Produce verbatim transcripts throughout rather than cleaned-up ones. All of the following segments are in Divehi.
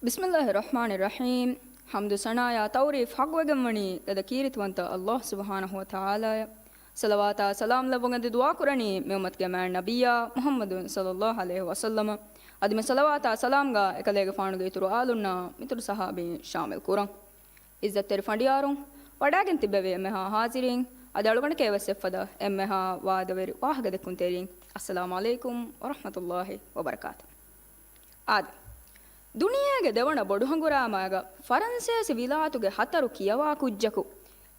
ބިސްމިއްލާހި ރަޙްމާނި ރަޙީމް. ޙަމްދު ސަނާޔާ ތަޢުރީފް ޙައްޤުވެގެންވަނީ އެދަ ކީރިތިވަންތަ ﷲ ސުބްޙާނަހޫ ވަތަޢާލާއަށް. ޞަލަވާތާ ސަލާމް ލެއްވުން އެދި ދުޢާކުރަނީ މިއުއްމަތުގެ މާތް ނަބިއްޔާ މުޙައްމަދު ޞައްލައްލާހު ޢަލައިހި ވަސައްލަމަށް. އަދި މި ޞަލަވާތާ ސަލާމްގާ އެކަލޭގެފާނުގެ އިތުރު އާލުންނާ މިތުރު ޞަޙާބީން ޝާމިލް ކުރަން. ޢިއްޒަތްތެރި ފަނޑިޔާރުން، ވަޑާގެން ތިއްބެވި އެންމެހާ ޙާޟިރީން، އަދި އަޅުގަނޑަކީ ވެސް އެއްފަދަ އެންމެހާ ވާދަވެރި ވާހަކަދެއްކުންތެރީން، އައްސަލާމު ޢަލައިކުމް ވަރަޙްމަތުﷲ ވަބަރަކާތު. އާދެ، ދުނިޔޭގެ ދެވަނަ ބޮޑު ހަނގުރާމައިގަ ފަރަންސޭސި ވިލާތުގެ ހަތަރު ކިޔަވާ ކުއްޖަކު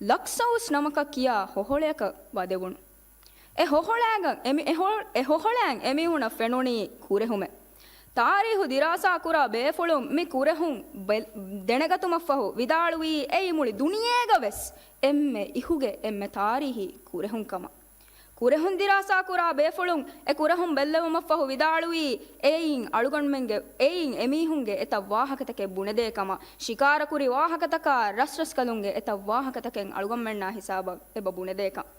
ލަކްސައުސް ނަމަކަށް ކިޔާ ހޮހޮޅަޔަކަށް ވަދެވުނު. އެ ހޮހޮޅާގަ އެމި-، އެ ހޮ-، އެ ހޮހޮޅައިން އެމީހުނަށް ފެނުނީ ކުރެހުމެއް. ތާރީހު ދިރާސާ ކުރާ ބޭފުޅުން މި ކުރެހުން ބެ-، ދެނެގަތުމަށްފަހު ވިދާޅުވީ އެއީ މުޅި ދުނިޔޭގަ ވެސް އެންމެ އިހުގެ އެންމެ ތާރީހީ ކުރެހުން ކަމަށް. ކުރެހުން ދިރާސާ ކުރާ ބޭފުޅުން އެ ކުރެހުން ބެއްލެވުމަށްފަހު ވިދާޅުވީ، އެއިން އަޅުގަނޑުމެންގެ، އެއިން އެމީހުންގެ އެތައް ވާހަކަތަކެއް ބުނެދޭ ކަމަށް، ޝިކާރަކުރި ވާހަކަތަކާ ރަސްރަސްކަލުންގެ އެތައް ވާހަކަތަކެއް އަޅުގަނޑުމެންނާ ހިސާބަށް އެބަ ބުނެދޭ ކަން.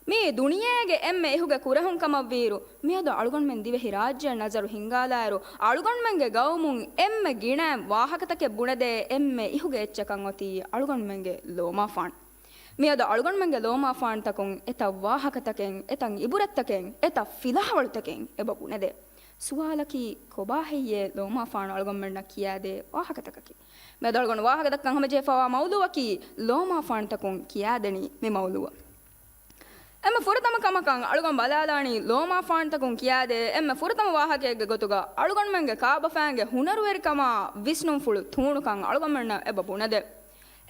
މީ ދުނިޔޭގެ އެންމެ އިހުގެ ކުރެހުން ކަމަށްވީއިރު، މިއަދު އަޅުގަނޑުމެން ދިވެހި ރާއްޖެއަށް ނަޒަރު ހިންގާލާއިރު، އަޅުގަނޑުމެންގެ ގައުމުން އެންމެ ގިނައިން ވާހަކަތަކެއް ބުނެދޭ އެންމެ އިހުގެ އެއްޗަކަށް އޮތީ އަޅުގަނޑުމެންގެ ލޯމާފާނު. މިއަދު އަޅުގަނޑުމެންގެ ލޯމާފާނުތަކުން އެތައް ވާހަކަތަކެއް، އެތައް އިބުރަތްތަކެއް، އެތައް ފިލާވަޅުތަކެއް އެބަ ބުނެދޭ. ސުވާލަކީ، ކޮބާ ހެއްޔޭ ލޯމާފާނު އަޅުގަނޑުމެންނަށް ކިޔާދޭ ވާހަކަތަކަކީ؟ މިއަދު އަޅުގަނޑު ވާހަކަދައްކަން ހަމަޖެހިފަވާ މައުޟޫއަކީ ލޯމާފާނުތަކުން ކިޔާދެނީ މި މައުޟޫއަށް. އެންމެ ފުރަތަމަ ކަމަކަށް އަޅުގަނޑު ބަލާލާނީ ލޯމާފާނުތަކުން ކިޔާދޭ އެންމެ ފުރަތަމަ ވާހަކައެއްގެ ގޮތުގަ އަޅުގަނޑުމެންގެ ކާބަފައިންގެ ހުނަރުވެރިކަމާ ވިސްނުންފުޅު ތޫނުކަން އަޅުގަނޑުމެންނަށް އެބަ ބުނެދޭ.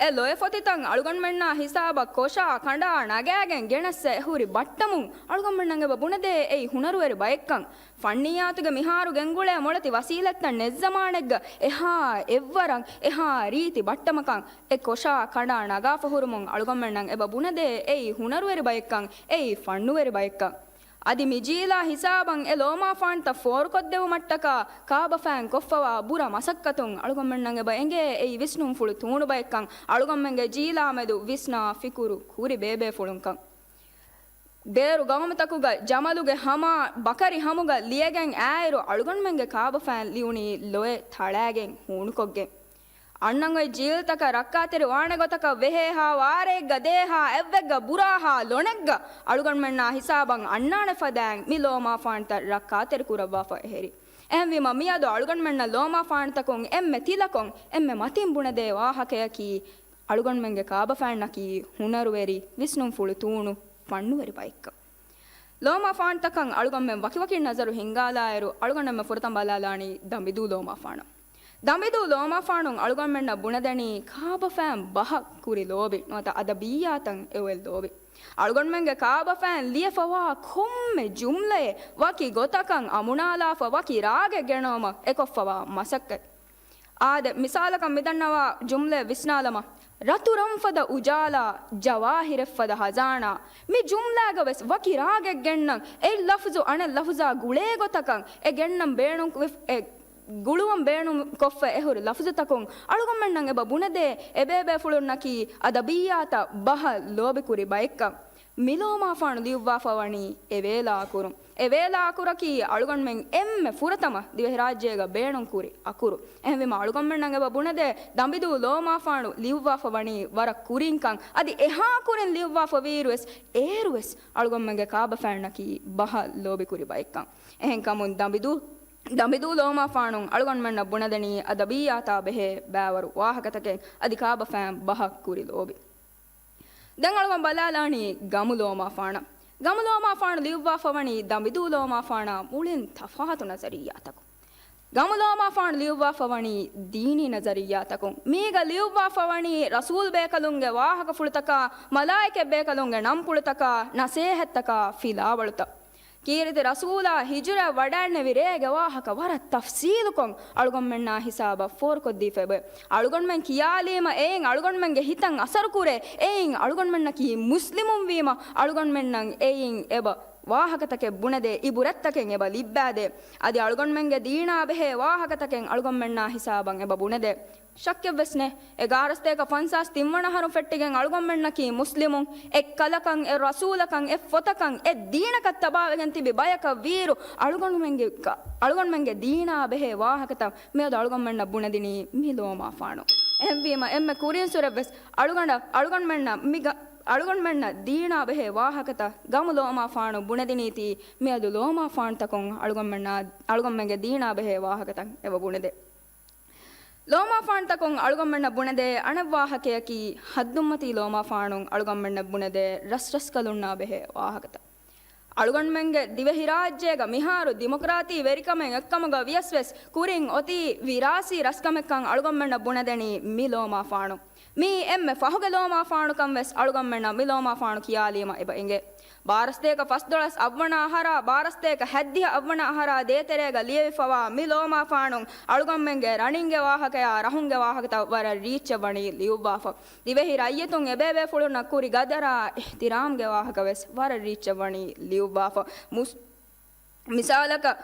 އެ ލޮއެފޮތިތައް އަޅުގަނޑުމެންނާ ހިސާބަށް ކޮށާ ކަނޑާ ނަގާގެން ގެނެއްސަ އެހުރި ބައްޓަމުން އަޅުގަނޑުމެންނަށް އެބަ ބުނެދޭ އެއީ ހުނަރުވެރި ބައެއްކަން. ފަންނިއްޔާތުގެ މިހާރު ގެންގުޅޭ މޮޅެތި ވަސީލަތްތައް ނެތް ޒަމާނެއްގަ އެހާ އެއްވަރަށް އެހާ ރީތި ބައްޓަމަކަށް އެ ކޮށާ ކަނޑާ ނަގާފަ ހުރުމުން އަޅުގަނޑުމެންނަށް އެބަ ބުނެދޭ އެއީ ހުނަރުވެރި ބައެއްކަން، އެއީ ފަންނުވެރި ބައެއްކަން. އަދި މި ޖީލާ ހިސާބަށް އެ ލޯމާފާންތައް ފޯރުކޮށްދެވުމަށްޓަކާ ކާބަފައިން ކޮށްފަވާ ބުރަ މަސައްކަތުން އަޅުގަނޑުމެންނަށް އެބަ އެނގޭ އެއީ ވިސްނުންފުޅު ތޫނު ބައެއްކަން، އަޅުގަނޑުމެންގެ ޖީލާމެދު ވިސްނާ ފިކުރު ކުރި ބޭބޭފުޅުންކަން. ބޭރު ގައުމުތަކުގަ ޖަމަލުގެ ހަމާ ބަކަރި ހަމުގަ ލިޔެގެން އާއިރު އަޅުގަނޑުމެންގެ ކާބަފައިން ލިޔުނީ ލޮއެ ތަޅާގެން ހޫނުކޮށްގެން. އަންނަން އޮތް ޖީލްތަކަށް ރައްކާތެރި ވާނެ ގޮތަކަށް ވެހޭހާ ވާރޭއްގަ ދޭހާ އެއްވެއްގަ ބުރާހާ ލޮނެއްގަ އަޅުގަނޑުމެންނާ ހިސާބަށް އަންނާނެ ފަދައިން މި ލޯމާފާންތައް ރައްކާތެރި ކުރައްވާފަ އެހެރި. އެހެންވީމަ މިއަދު އަޅުގަނޑުމެންނަށް ލޯމާފާންތަކުން އެންމެ ތިލަކޮށް އެންމެ މަތިން ބުނެދޭ ވާހަކަޔަކީ އަޅުގަނޑުމެންގެ ކާބަފައިންނަކީ ހުނަރުވެރި، ވިސްނުންފުޅު ތޫނު، ފަންނުވެރި ބައެއްކަން. ލޯމާފާންތަކަށް އަޅުގަނޑުމެން ވަކިވަކިން ނަޒަރު ހިންގާލާއިރު، އަޅުގަނޑުމެން ފުރަތަމަ ބަލާލާނީ ދަނބިދޫ ލޯމާފާނަށް. ދަނބިދޫ ލޯމާފާނުން އަޅުގަނޑުމެންނަށް ބުނެދެނީ ކާބަފައިން ބަހަށް ކުރި ލޯބި ނުވަތަ އަދަބިއްޔާތަށް އެއޮތް ލޯބި. އަޅުގަނޑުމެންގެ ކާބަފައިން ލިޔެފަވާ ކޮންމެ ޖުމްލައެއް ވަކި ގޮތަކަށް އަމުނާލާފަ ވަކި ރާގެއް ގެނައުމަށް އެކޮށްފަވާ މަސައްކަތް. އާދެ، މިސާލަކަށް މިދަންނަވާ ޖުމްލައެއް ވިސްނާލަމާ. ރަތު ރަންފަދަ އުޖާލާ، ޖަވާހިރެއްފަދަ ހަޒާނާ. މި ޖުމްލާގަ ވެސް ވަކި ރާގެއް ގެންނަން، އެއް ލަފްޒު އަނެއް ލަފްޒާ ގުޅޭ ގޮތަކަށް އެ ގެންނަން ބޭނުން ވެ-، އެ ގުޅުވަން ބޭނުން ކޮށްފަ އެހުރި ލަފްޒުތަކުން އަޅުގަނޑުމެންނަށް އެބަ ބުނެދޭ އެބޭބޭފުޅުންނަކީ އަދަބިއްޔާތަށް ބަހަށް ލޯބިކުރި ބައެއްކަން. މި ލޯމާފާނު ލިޔުއްވާފަ ވަނީ އެވޭލާ އަކުރުން. އެވޭލާ އަކުރަކީ އަޅުގަނޑުމެން އެންމެ ފުރަތަމަ ދިވެހިރާއްޖޭގަ ބޭނުން ކުރި އަކުރު. އެހެންވީމަ އަޅުގަނޑުމެންނަށް އެބަ ބުނެދޭ ދަނބިދޫ ލޯމާފާނު ލިޔުއްވާފަ ވަނީ ވަރަށް ކުރިންކަން. އަދި އެހާ ކުރިން ލިޔުއްވާފަ ވީއިރުވެސް އޭރުވެސް އަޅުގަނޑުމެންގެ ކާބަފައިންނަކީ ބަހަށް ލޯބިކުރި ބައެއްކަން. އެހެންކަމުން ދަނބިދޫ، ދަނބިދޫ ލޯމާފާނުން އަޅުގަނޑުމެންނަށް ބުނެދެނީ އަދަބިއްޔާތާ ބެހޭ ބައިވަރު ވާހަކަތަކެއް އަދި ކާބަފައިން ބަހަށް ކުރި ލޯބި. ދެން އަޅުގަނޑު ބަލާލާނީ ގަމު ލޯމާފާނަށް. ގަމު ލޯމާފާނު ލިޔުއްވާފަ ވަނީ ދަނބިދޫ ލޯމާފާނާ މުޅިން ތަފާތު ނަޒަރިއްޔާތަކުން. ގަމު ލޯމާފާނު ލިޔުއްވާފަ ވަނީ ދީނީ ނަޒަރިއްޔާތަކުން. މީގަ ލިޔުއްވާފަ ވަނީ ރަސޫލް ބޭކަލުންގެ ވާހަކަފުޅުތަކާ، މަލާއިކަތް ބޭކަލުންގެ ނަންޕުޅުތަކާ، ނަސޭހަތްތަކާ، ފިލާވަޅުތައް. ކީރިތި ރަސޫލާ ހިޖުރަ ވަޑައިންނެވި ރޭގެ ވާހަކަ ވަރަށް ތަފްސީލުކޮށް އަޅުގަނޑުމެންނާ ހިސާބަށް ފޯރުކޮށްދީފައިބަ. އަޅުގަނޑުމެން ކިޔާލީމަ އެއިން އަޅުގަނޑުމެންގެ ހިތަށް އަސަރުކުރޭ، އެއިން އަޅުގަނޑުމެންނަކީ މުސްލިމުން ވީމަ އަޅުގަނޑުމެންނަށް އެއިން އެބަ ވާހަކަތަކެއް ބުނެދޭ، އިބުރަތްތަކެއް އެބަ ލިއްބާދޭ، އަދި އަޅުގަނޑުމެންގެ ދީނާ ބެހޭ ވާހަކަތަކެއް އަޅުގަނޑުމެންނާ ހިސާބަށް އެބަ ބުނެދޭ. ޝައްކެއްވެސް ނެތް، އެ ގާރަސްތޭކަ ފަންސާސް ތިންވަނަ އަހަރު ފެއްޓިގެން އަޅުގަނޑުމެންނަކީ މުސްލިމުން، އެއްކަލަކަށް، އެ ރަސޫލަކަށް، އެ ފޮތަކަށް، އެ ދީނަކަށް ތަބާވެގެން ތިބި ބަޔަކަށް ވީއިރު، އަޅުގަނޑުމެންގެ، އަޅުގަނޑުމެންގެ ދީނާ ބެހޭ ވާހަކަތައް މިއަދު އަޅުގަނޑުމެންނަށް ބުނެދިނީ މި ލޯމާފާނު. އެހެންވީމަ، އެންމެ ކުރިންސުރެއްވެސް އަޅުގަނޑަށް، އަޅުގަނޑުމެންނަށް މި ގަ-، އަޅުގަނޑުމެންނަށް ދީނާ ބެހޭ ވާހަކަތައް ގަމު ލޯމާފާނު ބުނެދިނީތީ، މިއަދު ލޯމާފާނުތަކުން އަޅުގަނޑުމެންނާ، އަޅުގަނޑުމެންގެ ދީނާ ބެހޭ ވާހަކަތައް އެބަ ބުނެދޭ. ލޯމާފާނުތަކުން އަޅުގަނޑުމެންނަށް ބުނެދޭ އަނެއް ވާހަކަޔަކީ، ހައްދުންމަތީ ލޯމާފާނުން އަޅުގަނޑުމެންނަށް ބުނެދޭ ރަސްރަސްކަލުންނާ ބެހޭ ވާހަކަތައް. އަޅުގަނޑުމެންގެ ދިވެހިރާއްޖޭގަ މިހާރު ޑިމޮކްރާތީ ވެރިކަމެއް އެއްކަމުގަ ވިޔަސްވެސް، ކުރިން އޮތީ ވިރާސީ ރަސްކަމެއްކަން އަޅުގަނޑުމެންނަށް ބުނެދެނީ މި ލޯމާފާނު. މީ އެންމެ ފަހުގެ ލޯމާފާނުކަން ވެސް އަޅުގަނޑުމެންނަށް މި ލޯމާފާނު ކިޔާލީމަ އެބަ އެނގޭ. ބާރަސްތޭކަ ފަސްދޮޅަސް އަށްވަނަ އަހަރާ، ބާރަސްތޭކަ ހައްދިހަ އަށްވަނަ އަހަރާ ދޭތެރޭގަ ލިޔެވިފަވާ މި ލޯމާފާނުން އަޅުގަނޑުމެންގެ ރަނިންގެ ވާހަކަޔާ، ރަހުންގެ ވާހަކަތައް ވަރަށް ރީއްޗަށް ވަނީ ލިޔުއްވާފަ. ދިވެހި ރައްޔިތުން އެބޭބޭފުޅުންނަށް ކުރި ގަދަރާ، އިޙްތިރާމްގެ ވާހަކަ ވެސް ވަރަށް ރީއްޗަށް ވަނީ ލިޔުއްވާފަ. މުސް-، މިސާލަކަށް،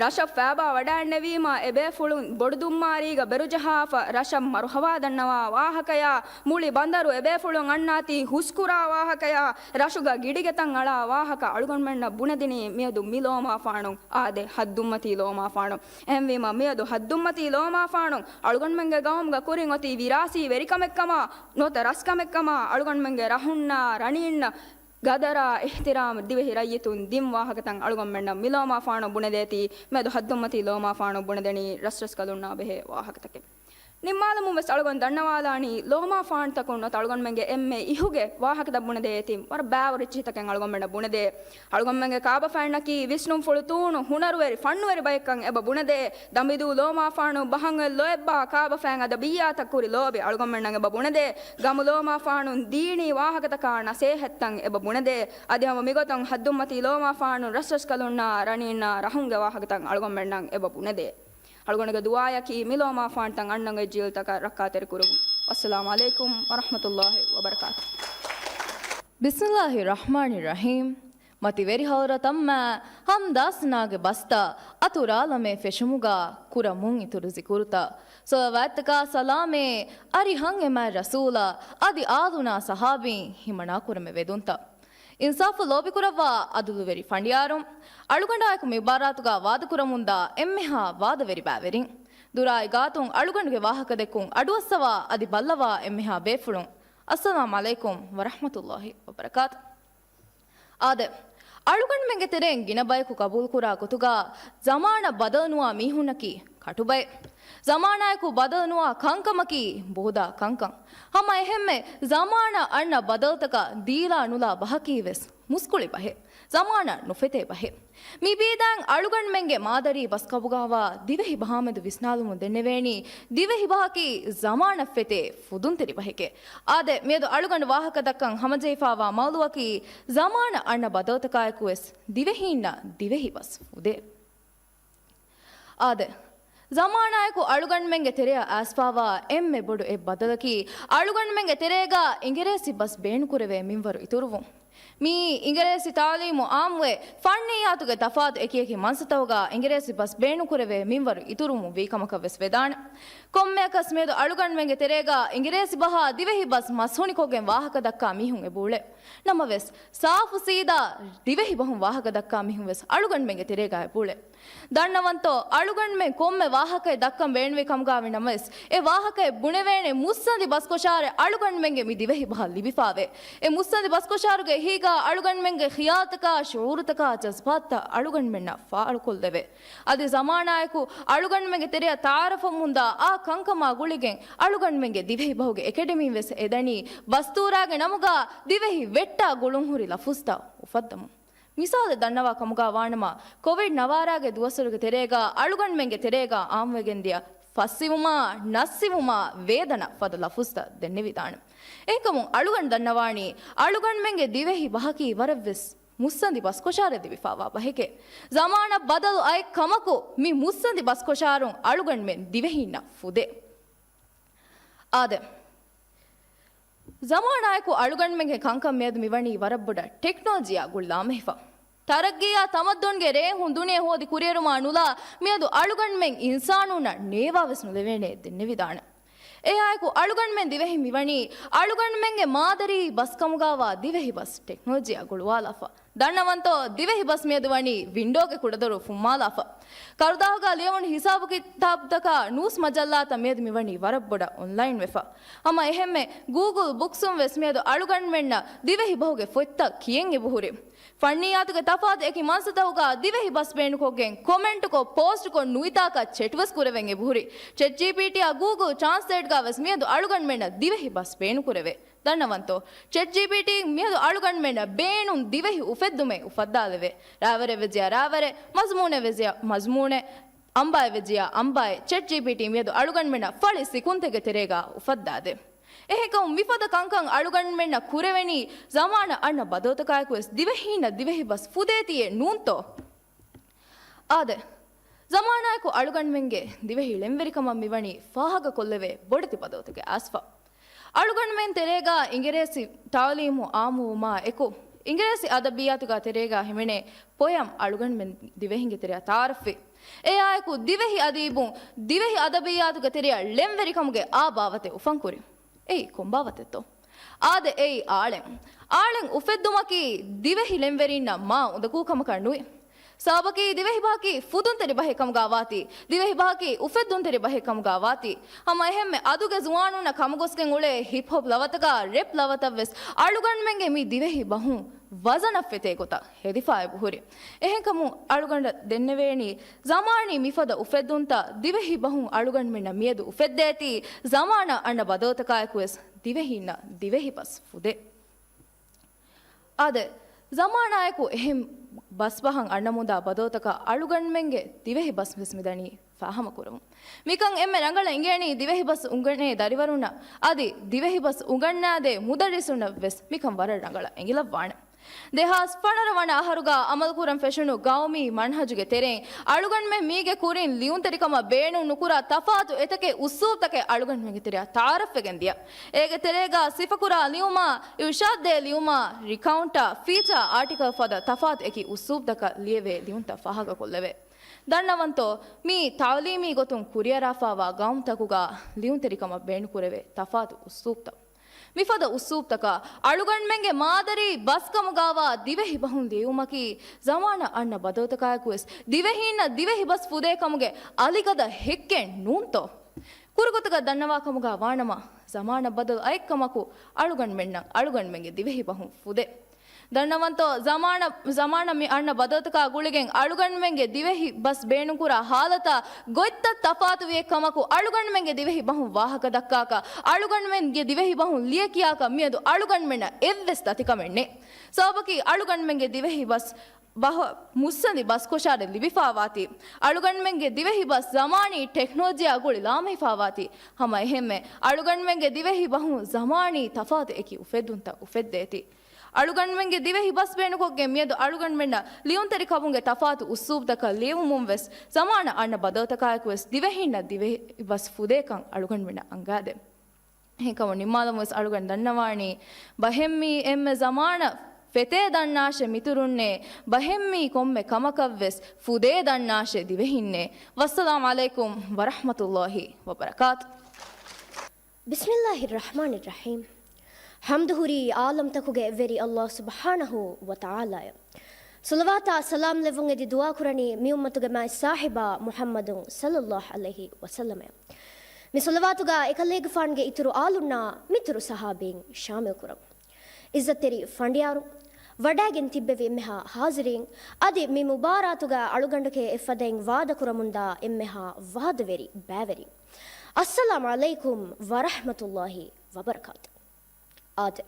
ރަށަށް ފައިބާ ވަޑައިންނެވީމާ، އެބޭފުޅުން ބޮޑުދުންމާރީގަ ބެރުޖަހާފަ، ރަށަށް މަރުހަވާ ދަންނަވާ ވާހަކަޔާ، މުޅި ބަނދަރު އެބޭފުޅުން އަންނާތީ ހުސްކުރާ ވާހަކަޔާ، ރަށުގަ ގިޑިގެތައް އަޅާ ވާހަކަ އަޅުގަނޑުމެންނަށް ބުނެދިނީ މިއަދު މި ލޯމާފާނުން، އާދެ، ހައްދުންމަތީ ލޯމާފާނުން. އެހެންވީމާ، މިއަދު ހައްދުންމަތީ ލޯމާފާނުން އަޅުގަނޑުމެންގެ ގައުމުގަ ކުރިން އޮތީ ވިރާސީ ވެރިކަމެއްކަމާ، ނުވަތަ ރަސްކަމެއްކަމާ، އަޅުގަނޑުމެންގެ ރަހުންނާ ރަނީންނަށް ގަދަރާ، އިޙްތިރާމް، ދިވެހި ރައްޔިތުން ދިން ވާހަކަތައް އަޅުގަނޑުމެންނަށް މި ލޯމާފާނު ބުނެދޭތީ، މިއަދު ހައްދުންމަތީ ލޯމާފާނު ބުނެދެނީ ރަސްރަސްކަލުންނާ ބެހޭ ވާހަކަތަކެއް. ނިންމާލަމުން ވެސް އަޅުގަނޑު ދަންނަވާލާނީ، ލޯމާފާނުތަކުން ނުވަތަ އަޅުގަނޑުމެންގެ އެންމެ އިހުގެ ވާހަކަތައް ބުނެދޭތީ، ވަރަށް ބައިވަރު އެއްޗިހިތަކެއް އަޅުގަނޑުމެންނަށް ބުނެދޭ. އަޅުގަނޑުމެންގެ ކާބަފައިންނަކީ ވިސްނުންފުޅު ތޫނު ހުނަރުވެރި ފަންނުވެރި ބައެއްކަން އެބަ ބުނެދޭ. ދަނބިދޫ ލޯމާފާނު ބަހަން އޮތް ލޯތްބާ ކާބަފައިން އަދަބިއްޔާތަށް ކުރި ލޯބި އަޅުގަނޑުމެންނަށް އެބަ ބުނެދޭ. ގަމު ލޯމާފާނުން ދީނީ ވާހަކަތަކާ ނަސޭހަތްތައް އެބަ ބުނެދޭ. އަދި ހަމަ މިގޮތަށް ހައްދުންމަތީ ލޯމާފާނުން ރަސްރަސްކަލުންނާ ރަނީންނާ ރަހުންގެ ވާހަކަތައް އަޅުގަނޑުމެންނަށް އެބަ ބުނެދޭ. އަޅުގަނޑުގެ ދުޢާޔަކީ މި ލޯމާފާނުތައް އަންނަން އޮތް ޖީލުތަކަށް ރައްކާތެރި ކުރުމުން. ވައްސަލާމު ޢަލައިކުމް ވަރަޙްމަތުﷲ ވަބަރަކާތު. بسم الله الرحمن الرحيم. މަތިވެރި ޙަޟްރަތަށް ހަމްދާ ސަނާގެ ބަސްތައް އަތުރާލަމޭ ފެށުމުގަ ކުރަމުން އިތުރު ޒިކުރުތައް، ޞަލަވާތްތަކާ ސަލާމޭ އަރިހަށް އެމާތް ރަސޫލަށް އަދި އާލުންނާ ޞަޙާބީން ހިމަނާ ކުރަމެ ވެދުންތައް. އިންސާފު ލޯބިކުރައްވާ އަދުލުވެރި ފަނޑިޔާރުން، އަޅުގަނޑާއެކު މި ޢިބާރާތުގަ ވާދަކުރަމުންދާ އެންމެހާ ވާދަވެރި ބައިވެރިން، ދުރާއި ގާތުން އަޅުގަނޑުގެ ވާހަކަދެއްކުން އަޑުއައްސަވާ އަދި ބައްލަވާ އެންމެހާ ބޭފުޅުން، އައްސަލާމު ޢަލައިކުމް ވަރަޙްމަތުﷲ ވަބަރަކާތު. އާދެ، އަޅުގަނޑުމެންގެ ތެރެއިން ގިނަ ބަޔަކު ޤަބޫލުކުރާ ގޮތުގަ، ޒަމާނަށް ބަދަލުނުވާ މީހުންނަކީ ކަޓުބައެއް. ޒަމާނާއެކު ބަދަލުނުވާ ކަންކަމަކީ ބޯދާ ކަންކަން. ހަމަ އެހެންމެ، ޒަމާނަށް އަންނަ ބަދަލުތަކަށް ދީލާ ނުލާ ބަހަކީ ވެސް މުސްކުޅި ބަހެއް. ޒަމާނަށް ނުފެތޭ ބަހެއް. މި ބީދައިން އަޅުގަނޑުމެންގެ މާދަރީ ބަސްކަމުގައިވާ ދިވެހި ބަހާމެދު ވިސްނާލުމުން ދެންނެވޭނީ، ދިވެހި ބަހަކީ ޒަމާނަށް ފެތޭ ފުދުންތެރި ބަހެކޭ. އާދެ، މިއަދު އަޅުގަނޑު ވާހަކަ ދައްކަން ހަމަޖެހިފައިވާ މައުޟޫޢަކީ، ޒަމާނަށް އަންނަ ބަދަލުތަކާއެކު ވެސް ދިވެހީންނަށް ދިވެހި ބަސް ފުދޭ. އާދެ، ޒަމާނާއެކު އަޅުގަނޑުމެންގެ ތެރެއަށް އައިސްފައިވާ އެންމެ ބޮޑު އެއް ބަދަލަކީ، އަޅުގަނޑުމެންގެ ތެރޭގަ އިނގިރޭސި ބަސް ބޭނުންކުރެވޭ މިންވަރު އިތުރުވުން. މިއީ އިނގިރޭސި ތާލީމު ޢާއްމުވެ، ފަންނިއްޔާތުގެ ތަފާތު އެކިއެކި މަންސަތަކުގަ އިނގިރޭސި ބަސް ބޭނުންކުރެވޭ މިންވަރު އިތުރުވުން ވީ ކަމަކަށް ވެސް ވެދާނެ. ކޮންމެއަކަސް މިއަދު އަޅުގަނޑުމެންގެ ތެރޭގަ އިނގިރޭސި ބަހާ ދިވެހި ބަސް މަސްހުނިކޮށްގެން ވާހަކަ ދައްކާ މީހުން އެބައުޅޭ. ނަމަވެސް، ސާފު ސީދާ ދިވެހި ބަހުން ވާހަކަ ދައްކާ މީހުން ވެސް އަޅުގަނޑުމެންގެ ތެރޭގަ އެބައުޅޭ. ދަންނަވަންތޯ، އަޅުގަނޑުމެން ކޮންމެ ވާހަކައެއް ދައްކަން ބޭނުންވި ކަމުގައިވި ނަމަވެސް، އެ ވާހަކައެއް ބުނެވޭނެ މުއްސަނދި ބަސްކޮށާރެއް އަޅުގަނޑުމެންގެ މި ދިވެހި ބަހަށް ލިބިފައިވޭ. އެ މުއްސަނދި ބަސްކޮށާރުގެ އެހީގަ އަޅުގަނޑުމެންގެ ޚިޔާލުތަކާ، ޝުޢޫރުތަކާ، ޖަޒްބާތުތައް އަޅުގަނޑުމެންނަށް ފާޅުކޮށްލެވޭ. އަދި ޒަމާނާއެކު އަޅުގަނޑުމެންގެ ތެރެއަށް ތަޢާރަފަށް މުންދާ އާ ކަންކަމާ ގުޅިގެން އަޅުގަނޑުމެންގެ ދިވެހި ބަހުގެ އެކަޑެމީން ވެސް އެދަނީ ބަސްތޫރާގެ ނަމުގަ ދިވެހި ވެއްޓާ ގުޅުންހުރި ލަފުޒުތައް އުފައްދަމުން. މިސާލެއް ދަންނަވާ ކަމުގަ ވާނަމަ، ކޮވިޑް ނަވާރާގެ ދުވަސްވަރުގެ ތެރޭގަ އަޅުގަނޑުމެންގެ ތެރޭގަ އާއްމުވެގެންދިޔަ ފަސްއިވުމާ، ނަސްއިވުމާ، ވޭދަނަ ފަދަ ލަފުޒުތައް ދެންނެވިދާނެ. އެހެންކަމުން އަޅުގަނޑު ދަންނަވާނީ، އަޅުގަނޑުމެންގެ ދިވެހި ބަހަކީ ވަރަށްވެސް މުއްސަނދި ބަސްކޮށާރެއް ލިބިފައިވާ ބަހެކޭ. ޒަމާނަށް ބަދަލު އައި ކަމަކު، މި މުއްސަނދި ބަސްކޮށާރުން އަޅުގަނޑުމެން ދިވެހީންނަށް ފުދޭ. އާދެ، ޒަމާނާއެކު އަޅުގަނޑުމެންގެ ކަންކަން މިއަދު މިވަނީ ވަރަށް ބޮޑަށް ޓެކްނޮލޮޖީއާ ގުޅިލާމެހިފަ. ތަރައްގީއާ ތަމައްދުންގެ ރޭހުން ދުނިޔެ ހޯދި ކުރިއެރުމާ ނުލާ މިއަދު އަޅުގަނޑުމެން އިންސާނުންނަށް ނޭވާވެސް ނުލެވޭނޭ ދެންނެވިދާނެ. އެއާއެކު އަޅުގަނޑުމެން ދިވެހި މިވަނީ އަޅުގަނޑުމެންގެ މާދަރީ ބަސްކަމުގާވާ ދިވެހި ބަސް ޓެކްނޮލޮޖީއާ ގުޅުވާލާފަ. ދަންނަވަންތޯ، ދިވެހި ބަސް މިއަދު ވަނީ ވިންޑޯގެ ކުޑަދޮރު ފުންމާލާފަ. ކަރުދާހުގާ ލިޔެވުނު ހިސާބު ކިތާބުތަކާ ނޫސް މަޖައްލާތައް މިއަދު މިވަނީ ވަރަށް ބޮޑަށް އޮންލައިން ވެފަ. ހަމަ އެހެންމެ ގޫގުލް ބުކްސުން ވެސް މިއަދު އަޅުގަނޑުމެންނަށް ދިވެހި ބަހުގެ ފޮތްތައް ކިޔެން އެބަހުރި. ފަންނިއްޔާތުގެ ތަފާތު އެކި މަންސަތަކުގާ ދިވެހި ބަސް ބޭނުކޮށްގެން ކޮމެންޓުކޮށް، ޕޯސްޓްކޮށް، ނުވިތާކަށް ޗެޓްވެސް ކުރެވެން އެބަހުރި. ޗެޓް ޖީޕީޓީއާ ގޫގުލް ޓްރާންސްލޭޓްގާ ވެސް މިއަދު އަޅުގަނޑުމެންނަށް ދިވެހި ބަސް ބޭނުކުރެވޭ. ދަންނަވަންތޯ، ޗެޓް ޖީޕީޓީ މިއަދު އަޅުގަނޑުމެންނަށް ބޭނުން ދިވެހި އުފެއްދުމެއް އުފައްދާލެވޭ. ރާވެރެއް ވެއްޖިޔާ ރާވެރެއް، މަޒުމޫނެއް ވެއްޖިޔާ މަޒުމޫނެއް، އަނބާއެއް ވެއްޖިޔާ އަނބާއެއް، ޗެޓް ޖީޕީޓީ މިއަދު އަޅުގަނޑުމެންނަށް ފަޅި ސިކުންތެއްގެ ތެރޭގާ އުފައްދާދޭ. އެހެންކަމުން މިފަދަ ކަންކަން އަޅުގަނޑުމެންނަށް ކުރެވެނީ ޒަމާނަށް އަންނަ ބަދަލުތަކާއެކުވެސް ދިވެހީންނަށް ދިވެހި ބަސް ފުދޭތީއެއް ނޫންތޯ؟ އާދެ، ޒަމާނާއެކު އަޅުގަނޑުމެންގެ ދިވެހި ޅެންވެރިކަމަށް މިވަނީ ފާހަގަކޮށްލެވޭ ބޮޑެތި ބަދަލުތަކެއް އައިސްފަ. އަޅުގަނޑުމެން ތެރޭގާ އިނގިރޭސި ތައުލީމު އާއްމުވުމާ އެކު، އިނގިރޭސި އަދަބިއްޔާތުގާ ތެރޭގާ ހިމެނޭ ޕޮއަމް އަޅުގަނޑުމެން ދިވެހިންގެ ތެރެއަށް ތައާރަފްވި. އެއާއެކު ދިވެހި އަދީބުން ދިވެހި އަދަބިއްޔާތުގެ ތެރެއަށް ޅެންވެރިކަމުގެ އާ ބާވަތެއް އުފަންކުރި. އެއީ ކޮން ބާވަތެއްތޯ؟ އާދެ، އެއީ އާޅެން. އާޅެން އުފެއްދުމަކީ ދިވެހި ޅެންވެރިންނަށް މާ އުނދަގޫ ކަމަކަށް ނުވި. ސަބަބަކީ ދިވެހި ބަހަކީ ފުދުންތެރި ބަހެއް ކަމުގާ ވާތީ، ދިވެހި ބަހަކީ އުފެއްދުންތެރި ބަހެއް ކަމުގާ ވާތީ. ހަމަ އެހެންމެ އަދުގެ ޒުވާނުންނަށް ކަމުގޮސްގެން އުޅޭ ހިޕް ހޮޕް ލަވަތަކާ ރެޕް ލަވަތައް ވެސް އަޅުގަނޑުމެންގެ މި ދިވެހި ބަހުން ވަޒަނަށް ފެތޭ ގޮތަށް ހެދިފާ އެބަހުރި. އެހެންކަމުން އަޅުގަނޑަށް ދެންނެވޭނީ، ޒަމާނީ މިފަދަ އުފެއްދުންތައް ދިވެހި ބަހުން އަޅުގަނޑުމެންނަށް މިއަދު އުފެއްދޭތީ، ޒަމާނަށް އަންނަ ބަދަލުތަކާއެކުވެސް ދިވެހީންނަށް ދިވެހި ބަސް ފުދޭ. އާދެ، ޒަމާނާއެކު އެހެން ބަސްބަހަށް އަންނަމުންދާ ބަދަލުތަކަށް އަޅުގަނޑުމެންގެ ދިވެހި ބަސް ވެސް މިދަނީ ފާހަމަކުރަމުން. މިކަން އެންމެ ރަނގަޅަށް އިނގޭނީ ދިވެހި ބަސް އުނގަނޭ ދަރިވަރުންނަށް އަދި ދިވެހި ބަސް އުނގަންނާދޭ މުދައްރިސުންނަށް ވެސް މިކަން ވަރަށް ރަނގަޅަށް އެނގިލައްވާނެ. ދެހާސް ފަނަރަ ވަނަ އަހަރުގާ އަމަލުކުރަން ފެށުނު ގައުމީ މަންހަޖުގެ ތެރެއިން އަޅުގަނޑުމެން މީގެ ކުރިން ލިޔުންތެރިކަމަށް ބޭނުން ނުކުރާ ތަފާތު އެތަކެއް އުސްލޫބްތަކެއް އަޅުގަނޑުމެންގެ ތެރެއަށް ތައާރަފްވެގެން ދިޔަ. އޭގެ ތެރޭގާ ސިފަކުރާ ލިޔުމާ، އިރުޝާދްދޭ ލިޔުމާ، ރިކައުންޓާ، ފީޗާ އާޓިކަލް ފަދަ ތަފާތު އެކި އުސްލޫބްތަކަށް ލިޔެވޭ ލިޔުންތައް ފާހަގަކޮށްލެވޭ. ދަންނަވަންތޯ، މީ ތައުލީމީ ގޮތުން ކުރިއަރާފާވާ ގައުމުތަކުގާ ލިޔުންތެރިކަމަށް ބޭނުންކުރެވޭ ތަފާތު އުސްލޫބްތައް. މިފަދަ އުސްލޫބްތަކަށް އަޅުގަނޑުމެންގެ މާދަރީ ބަސްކަމުގާވާ ދިވެހި ބަހުން ލިޔެވުމަކީ، ޒަމާނަށް އަންނަ ބަދަލުތަކާއެކުވެސް ދިވެހީންނަށް ދިވެހި ބަސް ފުދޭ ކަމުގެ އަލިގަދަ ހެއްކެއް ނޫންތޯ؟ ކުރުގޮތަކަށް ދަންނަވާ ކަމުގާ ވާނަމަ، ޒަމާނަށް ބަދަލު އައެއްކަމަކު އަޅުގަނޑުމެންނަށް އަޅުގަނޑުމެންގެ ދިވެހި ބަހުން ފުދޭ. ދަންނަވަންތޯ، ޒަމާނަށް، ޒަމާނަށް މި އަންނަ ބަދަލުތަކާ ގުޅިގެން އަޅުގަނޑުމެންގެ ދިވެހި ބަސް ބޭނުންކުރާ ހާލަތާ ގޮތްތައް ތަފާތުވިއެއް ކަމަކު، އަޅުގަނޑުމެންގެ ދިވެހި ބަހުން ވާހަކަ ދައްކާކަށް، އަޅުގަނޑުމެންގެ ދިވެހި ބަހުން ލިޔެކިޔާކަށް މިއަދު އަޅުގަނޑުމެންނަށް އެއްވެސް ދަތިކަމެއް ނެތް. ސަބަބަކީ އަޅުގަނޑުމެންގެ ދިވެހި ބަސް ބަހަށް މުއްސަނދި ބަސްކޮށާރެއް ލިބިފާވާތީ، އަޅުގަނޑުމެންގެ ދިވެހި ބަސް ޒަމާނީ ޓެކްނޮލޮޖީއާ ގުޅި ލާމެހިފާވާތީ، ހަމަ އެހެންމެ އަޅުގަނޑުމެންގެ ދިވެހި ބަހުން ޒަމާނީ ތަފާތު އެކި އުފެއްދުންތައް އުފެއްދޭތީ. އަޅުގަނޑުމެންގެ ދިވެހި ބަސް ބޭނުކޮށްގެން މިއަދު އަޅުގަނޑުމެންނަށް ލިޔުންތެރިކަމުގެ ތަފާތު އުސްލޫބްތަކަށް ލިޔެވުމުން ވެސް، ޒަމާނަށް އަންނަ ބަދަލުތަކާއެކު ވެސް ދިވެހީންނަށް ދިވެހި ބަސް ފުދޭކަން އަޅުގަނޑުމެންނަށް އަންގާދޭ. އެހެންކަމުން ނިންމާލަމުން ވެސް އަޅުގަނޑު ދަންނަވާނީ، ބަހެއްމީ އެންމެ ޒަމާނަށް ފެތޭ ދަންނާށޭ މިތުރުންނޭ، ބަހެއްމީ ކޮންމެ ކަމަކަށް ވެސް ފުދޭ ދަންނާށޭ ދިވެހިންނޭ. ވައްސަލާމް ޢަލައިކުމް ވަރަޙްމަތުﷲި ވަބަރަކާތު. ބިސްމިﷲިއްރަޙްމާނިއްރަޙީމް. ޙަމްދު ހުރީ ޢާލަމްތަކުގެ އެއްވެރި ﷲ ސުބްޙާނަހޫ ވަތަޢާލާއަށް. ޞަލަވާތާ ސަލާމް ލެއްވުން އެދި ދުޢާ ކުރަނީ މި އުއްމަތުގެ މާތް ސާހިބާ މުޙައްމަދު ޞައްލަﷲު ޢަލައިހި ވަސައްލަމައަށް. މި ޞަލަވާތުގާ އެކަލޭގެފާނުގެ އިތުރު އާލުންނާ މިތުރު ޞަޙާބީން ޝާމިލް ކުރަމު. ޢިއްޒަތްތެރި ފަނޑިޔާރު، ވަޑައިގެން ތިއްބެވި އެންމެހާ ޙާޟިރީން، އަދި މި މުބާރާތުގާ އަޅުގަނޑުގެ އެއްފަދައިން ވާދަކުރަމުންދާ އެންމެހާ ވާދަވެރި ބައިވެރިން، އައްސަލާމް ޢަލައިކުމް ވަރަޙްމަތުﷲި ވަބަރަކާތު. އާދެ.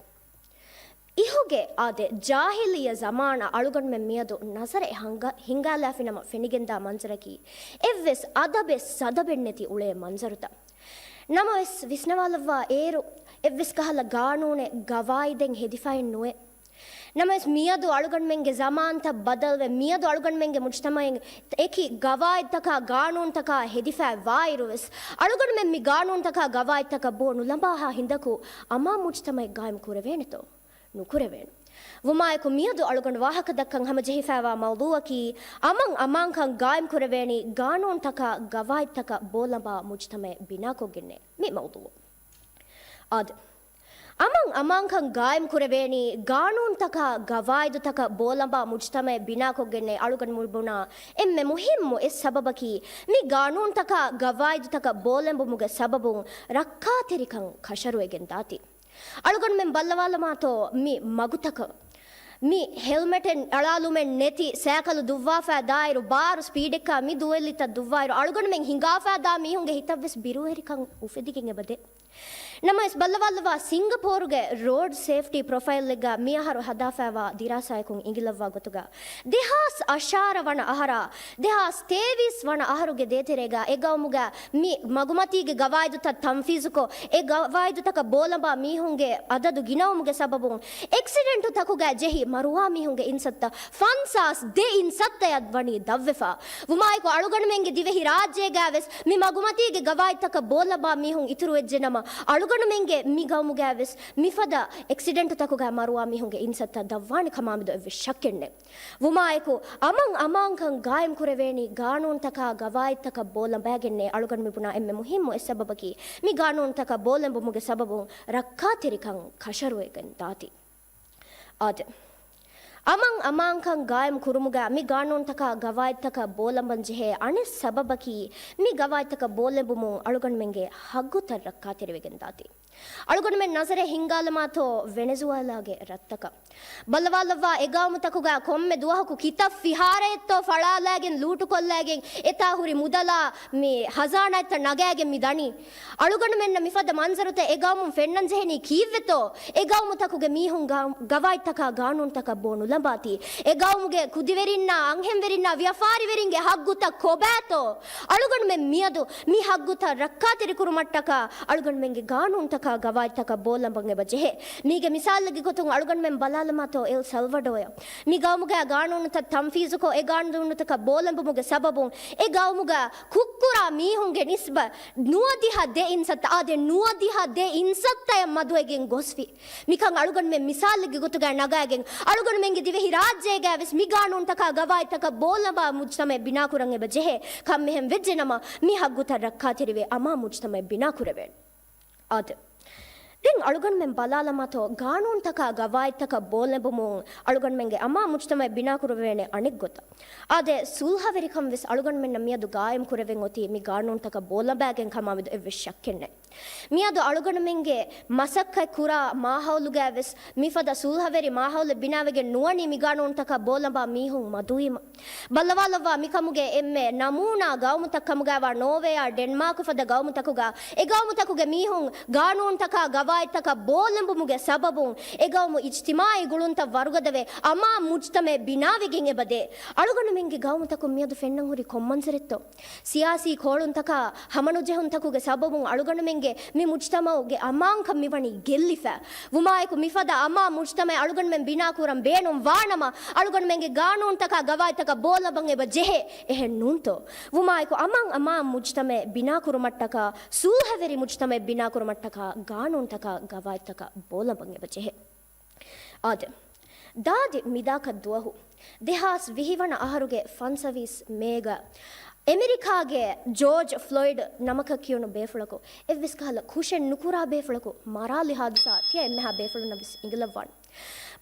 އިހުގެ އާދެ، ޖާހިލިއްޔަ ޒަމާނަށް އަޅުގަނޑުމެން މިއަދު ނަޒަރެއް ހަނގަ-، ހިންގާލާފިނަމަ ފެނިގެންދާ މަންޒަރަކީ، އެއްވެސް އަދަބެއް ސަދަބެއްނެތި އުޅޭ މަންޒަރުތައް. ނަމަވެސް، ވިސްނަވާލައްވާ އޭރު، އެއްވެސް ކަހަލަ ގާނޫނެއް، ގަވާއިދެއް ހެދިފައެއް ނުވޭ. ނަމަވެސް، މިއަދު އަޅުގަނޑުމެންގެ ޒަމާންތައް ބަދަލުވެ، މިއަދު އަޅުގަނޑުމެންގެ މުޖްތަމަޢެއް އެކި ގަވާއިދުތަކާ، ގާނޫނުތަކާ ހެދިފައި ވާއިރުވެސް، އަޅުގަނޑުމެން މި ގާނޫނުތަކާ ގަވާއިދުތަކަށް ބޯ ނުލަނބާހާ ހިނދަކު، އަމާން މުޖްތަމަޢެއް ގާއިމް ކުރެވޭނެތޯ؟ ނުކުރެވޭނެ. ވުމާއެކު މިއަދު އަޅުގަނޑު ވާހަކަ ދައްކަން ހަމަޖެހިފައިވާ މައުޟޫއަކީ އަމަން އަމާންކަން ގާއިމް ކުރެވޭނީ ގާނޫނުތަކާ ގަވާއިދުތަކަށް ބޯލަނބާ މުޖްތަމައެއް ބިނާކޮށްގެންނޭ މި މައުޟޫ. އާދެ، އަމަން އަމާންކަން ގާއިމް ކުރެވޭނީ ގާނޫނުތަކާ ގަވާއިދުތަކަށް ބޯލަނބާ މުޖްތަމައެއް ބިނާކޮށްގެންނޭ އަޅުގަނޑު މިބުނާ އެންމެ މުހިއްމު އެއް ސަބަބަކީ، މި ގާނޫނުތަކާ ގަވާއިދުތަކަށް ބޯލެނބުމުގެ ސަބަބުން ރައްކާތެރިކަން ކަށަރުވެގެން ދާތީ. އަޅުގަނޑުމެން ބައްލަވާލަމާތޯ މި މަގުތަކަށް މި ހެލްމެޓެއް އަޅާލުމެއް ނެތި ސައިކަލު ދުއްވާފަ ދާއިރު، ބާރު ސްޕީޑެއްގަ މި ދުވެލިތައް ދުއްވާއިރު، އަޅުގަނޑުމެން ހިނގާފަ ދާ މީހުންގެ ހިތަށްވެސް ބިރުވެރިކަން އުފެދިގެން އެބަދޭ. ނަމަވެސް ބައްލަވާލައްވާ ސިންގަޕޯރުގެ ރޯޑް ސޭފްޓީ ޕްރޮފައިލްއެއްގަ މިއަހަރު ހަދާފައިވާ ދިރާސާއަކުން އިނގިލައްވާ ގޮތުގަ، ދެހާސް އަށާރަ ވަނަ އަހަރާ ދެހާސް ތޭވީސް ވަނަ އަހަރުގެ ދޭތެރޭގަ އެ ގައުމުގަ މި މަގުމަތީގެ ގަވާއިދުތައް ތަންފީޒުކޮށް، އެ ގަވާއިދުތަކަށް ބޯލަނބާ މީހުންގެ އަދަދު ގިނަވުމުގެ ސަބަބުން، އެކްސިޑެންޓުތަކުގަ ޖެހި މަރުވާ މީހުންގެ އިންސައްތަ ފަންސާސް ދެ އިންސައްތަޔަށް ވަނީ ދަށްވެފަ. ވުމާއެކު، އަޅުގަނޑުމެންގެ ދިވެހި ރާއްޖޭގަވެސް މި މަގުމަތީގެ ގަވާއިދުތަކަށް ބޯލަނބާ މީހުން އިތުރުވެއްޖެނަމަ، އަޅުގަނޑުމެންގެ މި ގައުމުގަވެސް މިފަދަ އެކްސިޑެންޓުތަކުގަ މަރުވާ މީހުންގެ އިންސައްތަ ދަށްވާނެ ކަމާމެދު އެއްވެސް ޝައްކެއް ނެތް. ވުމާއެކު، އަމަން އަމާންކަން ގާއިމް ކުރެވޭނީ ގާނޫނުތަކާ ގަވާއިދުތަކަށް ބޯލަނބައިގެންނޭ އަޅުގަނޑު މިބުނާ އެންމެ މުހިއްމު އެއް ސަބަބަކީ، މި ގާނޫނުތަކަށް ބޯލެނބުމުގެ ސަބަބުން ރައްކާތެރިކަން ކަށަރުވެގެން ދާތީ. އާދެ، އަމަން އަމާންކަން ގާއިމް ކުރުމުގަ މި ގާނޫނުތަކާ ގަވާއިދުތަކަށް ބޯލަނބަން ޖެހޭ އަނެއް ސަބަބަކީ، މި ގަވާއިދުތަކަށް ބޯލެނބުމުން އަޅުގަނޑުމެންގެ ހައްގުތައް ރައްކާތެރިވެގެން ދާތީ. އަޅުގަނޑުމެން ނަޒަރެއް ހިންގާލަމާތޯ ވެނެޒުއޭލާގެ ރަށްތަކަށް. ބައްލަވާލައްވާ އެ ގައުމުތަކުގަ ކޮންމެ ދުވަހަކު ކިތައް ފިހާރައެއްތޯ ފަޅާލައިގެން ލޫޓުކޮށްލައިގެން އެތާ ހުރި މުދަލާ މި ހަޒާނާތައް ނަގައިގެން މި ދަނީ. އަޅުގަނޑުމެންނަށް މިފަދަ މަންޒަރުތައް އެ ގައުމުން ފެންނަން ޖެހެނީ ކީއްވެތޯ؟ އެ ގައުމުތަކުގެ މީހުން ގަ-، ގަވާއިދުތަކާ ގާނޫނުތަކަށް ބޯ ނުލަނބާތީ. އެ ގައުމުގެ ކުދިވެރިންނާ، އަންހެންވެރިންނާ، ވިޔަފާރިވެރިންގެ ހައްގުތައް ކޮބާތޯ؟ އަޅުގަނޑުމެން މިއަދު މި ހައްގުތައް ރައްކާތެރިކުރުމަށްޓަކާ އަޅުގަނޑުމެންގެ ގާނޫނުތަކާ ގަވާއިދުތަކަށް ބޯލަނބަން އެބަ ޖެހޭ. މީގެ މިސާލެއްގެ ގޮތުން އަޅުގަނޑުމެން ބަލާލަމާތޯ އެލް ސަލްވަޑޯއަށް. މި ގައުމުގަ ގާނޫނުތައް ތަންފީޒުކޮށް، އެ ގާނޫނުތަކަށް ބޯލަނބުމުގެ ސަބަބުން އެ ގައުމުގަ ކުށްކުރާ މީހުންގެ ނިސްބަތް ނުވަދިހަ ދެ އިންސައްތަ، އާދެ، ނުވަދިހަ ދެ އިންސައްތަޔަށް މަދުވެގެން ގޮސްފި. މިކަން އަޅުގަނޑުމެން މިސާލެއްގެ ގޮތުގައި ނަގައިގެން، އަޅުގަނޑުމެންގެ ދިވެހި ރާއްޖޭގަވެސް މި ގާނޫނުތަކާ ގަވާއިދުތަކަށް ބޯލަނބާ މުޖްތަމައެއް ބިނާކުރަން އެބަ ޖެހޭ. ކަންމެހެން ވެއްޖެނަމަ، މި ހައްގުތައް ރައްކާތެރިވެ، އަމާ މުޖްތަމައެއް ބިނާކުރެވޭނެ. އާދެ، ދެން އަޅުގަނޑުމެން ބަލާލަމާތޯ، ގާނޫނުތަކާ ގަވާއިދުތަކަށް ބޯލެނބުމުން އަޅުގަނޑުމެންގެ އަމާ މުޖްތަމައެއް ބިނާކުރެވޭނެ އަނެއް ގޮތަށް. އާދެ، ސުލްހަވެރިކަން ވެސް އަޅުގަނޑުމެންނަށް މިއަދު ގާއިމް ކުރެވެން އޮތީ މި ގާނޫނުތަކަށް ބޯލަނބައިގެން ކަމާމެދު އެއްވެސް ޝައްކެއް ނެތް. މިއަދު އަޅުގަނޑުމެންގެ މަސައްކަތް ކުރާ މާހައުލުގައި ވެސް މިފަދަ ސުލްހަވެރި މާހައުލެއް ބިނާވެގެން ނުވަނީ މި ގާނޫނުތަކަށް ބޯލަނބާ މީހުން މަދުވީމަ. ބައްލަވާލައްވާ މިކަމުގެ އެންމެ ނަމޫނާ ގައުމުތައް ކަމުގައިވާ ނޯވޭއާ ޑެންމާކު ފަދަ ގައުމުތަކުގަ އެ ގައުމުތަކުގެ މީހުން ގާނޫނުތަކާ ގަވާއިދުތަކަށް ބޯލެނބުމުގެ ސަބަބުން އެ ގައުމު އިޖްތިމާއީ ގުޅުންތައް ވަރުގަދަވެ އަމާ މުޖްތަމައެއް ބިނާވެގެން އެބަދޭ. އަޅުގަނޑުމެންގެ ގައުމުތަކުން މިއަދު ފެންނަން ހުރި ކޮން މަންޒަރެއްތޯ؟ ސިޔާސީ ކޯޅުންތަކާ ހަމަނުޖެހުންތަކުގެ ސަބަބުން އަޅުގަނޑުމެންގެ މި މުޖްތަމައުގެ އަމާންކަން މިވަނީ ގެއްލިފަ. ވުމާއެކު މިފަދަ އަމާ މުޖްތަމައެއް އަޅުގަނޑުމެން ބިނާކުރަން ބޭނުން ވާނަމަ، އަޅުގަނޑުމެންގެ ގާނޫނުތަކާ ގަވާއިދުތަކަށް ބޯލަނބަން އެބަ ޖެހޭ. އެހެން ނޫންތޯ؟ ވުމާއެކު އަމާން އަމާން މުޖްތަމައެއް ބިނާކުރުމަށްޓަކާ، ސުލްހަވެރި މުޖްތަމައެއް ބިނާކުރުމަށްޓަކާ ގާނޫނުތަކާ ގަވާއިދުތަކަށް ބޯލަނބަން އެބަ ޖެހޭ. އާދެ، ދާދި މިދާކަށް ދުވަހު ދެހާސް ވިހި ވަނަ އަހަރުގެ ފަންސަވީސް މޭގަ އެމެރިކާގެ ޖޯޖް ފްލޮއިޑް ނަމަކަށް ކިޔުނު ބޭފުޅަކު އެއްވެސް ކަހަލަ ކުށެއް ނުކުރާ ބޭފުޅަކު މަރާލި ހާދިސާ ތިޔަ އެންމެހާ ބޭފުޅުންނަށް ވެސް އިނގިލައްވާނެ.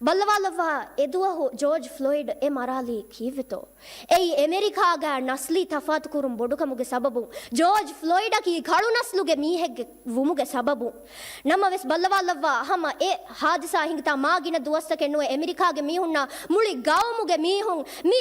ބައްލަވާލައްވާ އެދުވަހު ޖޯޖް ފްލޮއިޑް އެ މަރާލީ ކީއްވެތޯ؟ އެއީ އެމެރިކާގަ ނަސްލީ ތަފާތުކުރުން ބޮޑުކަމުގެ ސަބަބުން ޖޯޖް ފްލޮއިޑަކީ ކަޅު ނަސްލުގެ މީހެއްގެ ވުމުގެ ސަބަބުން. ނަމަވެސް ބައްލަވާލައްވާ ހަމަ އެ ހާދިސާ ހިނގިތާ މާ ގިނަ ދުވަސްތަކެއް ނުވެ އެމެރިކާގެ މީހުންނާ މުޅި ގައުމުގެ މީހުން މި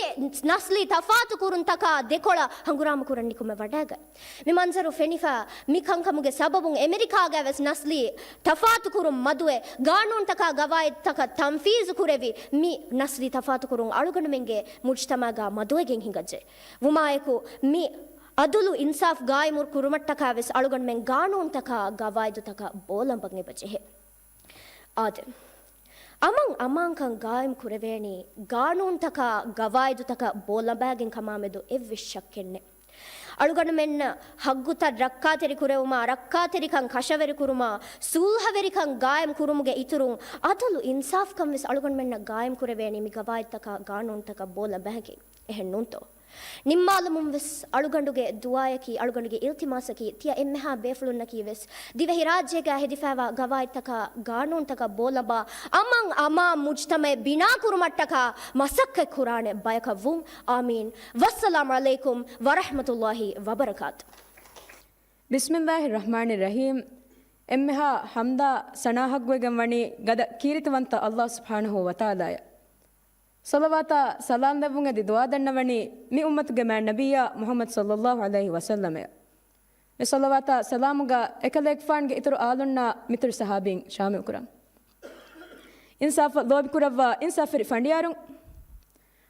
ނަސްލީ ތަފާތުކުރުންތަކާ ދެކޮޅަށް ހަނގުރާމަ ކުރަން ނިކުމެ ވަޑައިގަތް. މި މަންޒަރު ފެނިފަ މި ކަންކަމުގެ ސަބަބުން އެމެރިކާގަ ވެސް ނަސްލީ ތަފާތުކުރުން މަދުވެ ގާނޫނުތަކާ ގަވާއިދުތަކަށް ތަންފީޒު ކުރެވި މި ނަސްލީ ތަފާތުކުރުން އަޅުގަނޑުމެންގެ މުޖްތަމާގަ މަދުވެގެން ހިނގައްޖެ. ވުމާއެކު މި އަދުލު އިންސާފް ގާއިމު ކުރުމަށްޓަކާ ވެސް އަޅުގަނޑުމެން ގާނޫނުތަކާ ގަވާއިދުތަކަށް ބޯލަނބަން އެބަ ޖެހޭ. އާދެ، އަމަން އަމާންކަން ގާއިމް ކުރެވޭނީ ގާނޫނުތަކާ ގަވާއިދުތަކަށް ބޯލަނބައިގެން ކަމާމެދު އެއްވެސް ޝައްކެއް ނެތް. އަޅުގަނޑުމެންނަށް ހައްގުތައް ރައްކާތެރި ކުރެވުމާ، ރައްކާތެރިކަން ކަށަވަރި ކުރުމާ، ސުލްހަވެރިކަން ގާއިމް ކުރުމުގެ އިތުރުން އަދުލު އިންސާފްކަން ވެސް އަޅުގަނޑުމެންނަށް ގާއިމް ކުރެވޭނީ މި ގަވާއިދުތަކާ ގާނޫނުތަކަށް ބޯލަ ބަހަކީ. އެހެން ނޫންތޯ؟ ނިންމާލުމުން ވެސް އަޅުގަނޑުގެ ދުޢާޔަކީ، އަޅުގަނޑުގެ އިލްތިމާސަކީ، ތިޔަ އެންމެހާ ބޭފުޅުންނަކީ ވެސް ދިވެހިރާއްޖޭގަ ހެދިފައިވާ ގަވާއިދުތަކާ ގާނޫނުތަކަށް ބޯލަބާ، އަމަން އަމާން މުޖްތަމަޢެއް ބިނާކުރުމަށްޓަކާ މަސައްކަތް ކުރާނެ ބަޔަކަށް ވުން. އާމީން. ވައްސަލާމް ޢަލައިކުމް ވަރަޙްމަތުﷲި ވަބަރަކާތު. ބިސްމިﷲިއްރަޙްމާނިއްރަޙީމް. އެންމެހާ ޙަމްދާ ސަނާ ޙައްޤުވެގެން ވަނީ ގަދަ ކީރިތިވަންތަ ﷲ ސުބްޙާނަހޫ ވަތަޢާލާއަށް. ޞަލަވާތާ ސަލާމް ދެއްވުން އެދި ދުޢާ ދަންނަވަނީ މި އުއްމަތުގެ މާތް ނަބިއްޔާ މުޙައްމަދު ޞައްލަﷲު ޢަލައިހި ވަސައްލަމައަށް. މި ޞަލަވާތާ ސަލާމުގަ އެކަލޭގެފާންގެ އިތުރު އާލުންނާ މިތުރު ޞަޙާބީން ޝާމިލް ކުރަން. އިންސާފަށް ލޯބިކުރައްވާ އިންސާފުވެރި ފަނޑިޔާރުން،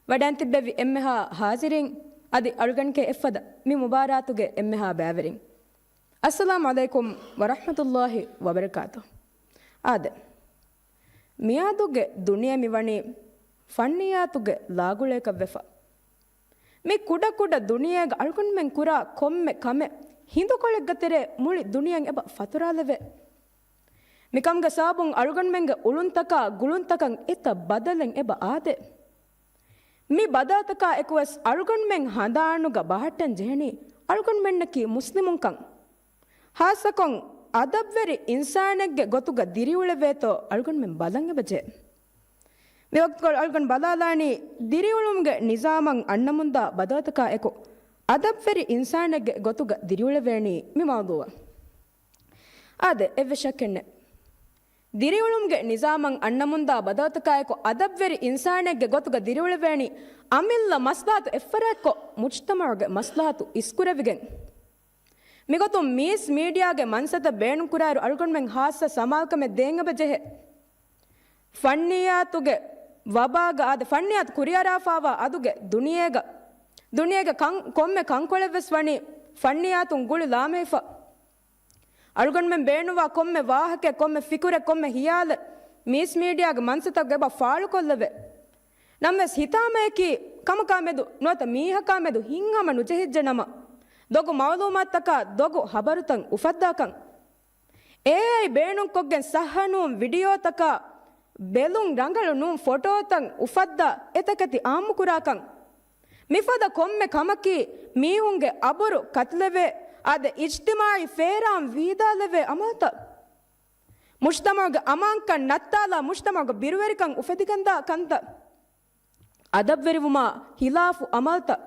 ވަޑައިން ތިއްބެވި އެންމެހާ ޙާޟިރީން، އަދި އަޅުގަނޑުގެ އެއްފަދަ މި މުބާރާތުގެ އެންމެހާ ބައިވެރިން. އައްސަލާމް ޢަލައިކުމް ވަރަޙްމަތުﷲި ވަބަރަކާތު. އާދެ، މިއަދުގެ ދުނިޔެ މިވަނީ ފަންނިޔާތުގެ ލާގުޅޭކަށްވެފަ. މި ކުޑަކުޑަ ދުނިޔޭގަ އަޅުގަނޑުމެން ކުރާ ކޮންމެ ކަމެއް ހިނދުކޮޅެއްގެ ތެރޭ މުޅި ދުނިޔެއަށް އެބަ ފަތުރާލެވޭ. މިކަމުގެ ސަބަބުން އަޅުގަނޑުމެންގެ އުޅުންތަކާ ގުޅުންތަކަށް އެތައް ބަދަލެއް އެބަ އާދޭ. މި ބަދަލުތަކާ އެކުވެސް އަޅުގަނޑުމެން ހަނދާނުގަ ބަހައްޓަން ޖެހެނީ އަޅުގަނޑުމެންނަކީ މުސްލިމުންކަން. ހާއްސަކޮށް އަދަބްވެރި އިންސާނެއްގެ ގޮތުގަ ދިރިއުޅެވޭތޯ އަޅުގަނޑުމެން ބަލަން އެބަޖެހޭ. މި ވަގުތުކޮޅު އަޅުގަނޑު ބަލާލާނީ ދިރިއުޅުމުގެ ނިޒާމަށް އަންނަމުންދާ ބަދަލުތަކާ އެކު އަދަބްވެރި އިންސާނެއްގެ ގޮތުގަ ދިރިއުޅެވޭނީ މި މައުޟޫޢަށް. އާދެ، އެއްވެސް ޝައްކެއްނެތް. ދިރިއުޅުމުގެ ނިޒާމަށް އަންނަމުންދާ ބަދަލުތަކާއެކު އަދަބްވެރި އިންސާނެއްގެ ގޮތުގަ ދިރިއުޅެވޭނީ އަމިއްލަ މަސްލަހަތު އެއްފަރާތްކޮށް، މުޖްތަމަޢުގެ މަސްލަހަތު އިސްކުރެވިގެން. މިގޮތުން މީސް މީޑިއާގެ މަންސަތައް ބޭނުންކުރާއިރު އަޅުގަނޑުމެން ހާއްސަ ސަމާލުކަމެއް ދޭން އެބަ ޖެހޭ. ފަންނިއްޔާތުގެ ވަބާގަ އާދެ، ފަންނިއްޔާތު ކުރިއަރާފާވާ އަދުގެ ދުނިޔޭގަ، ދުނިޔޭގެ ކަން، ކޮންމެ ކަންކޮޅެއްވެސް ވަނީ ފަންނިއްޔާތުން ގުޅި ލާމެހިފަ. އަޅުގަނޑުމެން ބޭނުންވާ ކޮންމެ ވާހަކައެއް، ކޮންމެ ފިކުރެއް، ކޮންމެ ހިޔާލެއް މީސް މީޑިއާގެ މަންސަތަކުގަ އެބަ ފާޅުކޮށްލެވޭ. ނަމަވެސް ހިތާމަޔަކީ ކަމަކާ މެދު ނުވަތަ މީހަކާ މެދު ހިތްހަމަ ނުޖެހިއްޖެ ނަމަ، ދޮގު މައުލޫމާތުތަކާ ދޮގު ހަބަރުތައް އުފައްދާކަން. އޭއައި ބޭނުންކޮށްގެން ސައްހަ ނޫން ވިޑިއޯތަކާ، ބެލުން ރަނގަޅު ނޫން ފޮޓޯތައް އުފައްދާ އެތަކެތި އާއްމުކުރާކަން. މިފަދަ ކޮންމެ ކަމަކީ މީހުންގެ އަބުރު ކަތިލެވޭ، އާދެ، އިޖްތިމާޢީ ފޭރާން ވީދާލެވޭ އަމަލުތައް. މުޖްތަމަޢުގެ އަމާންކަން ނައްތާލާ، މުޖްތަމަޢުގެ ބިރުވެރިކަން އުފެދިގެންދާ ކަންތައް. އަދަބްވެރިވުމާ ހިލާފު އަމަލުތައް.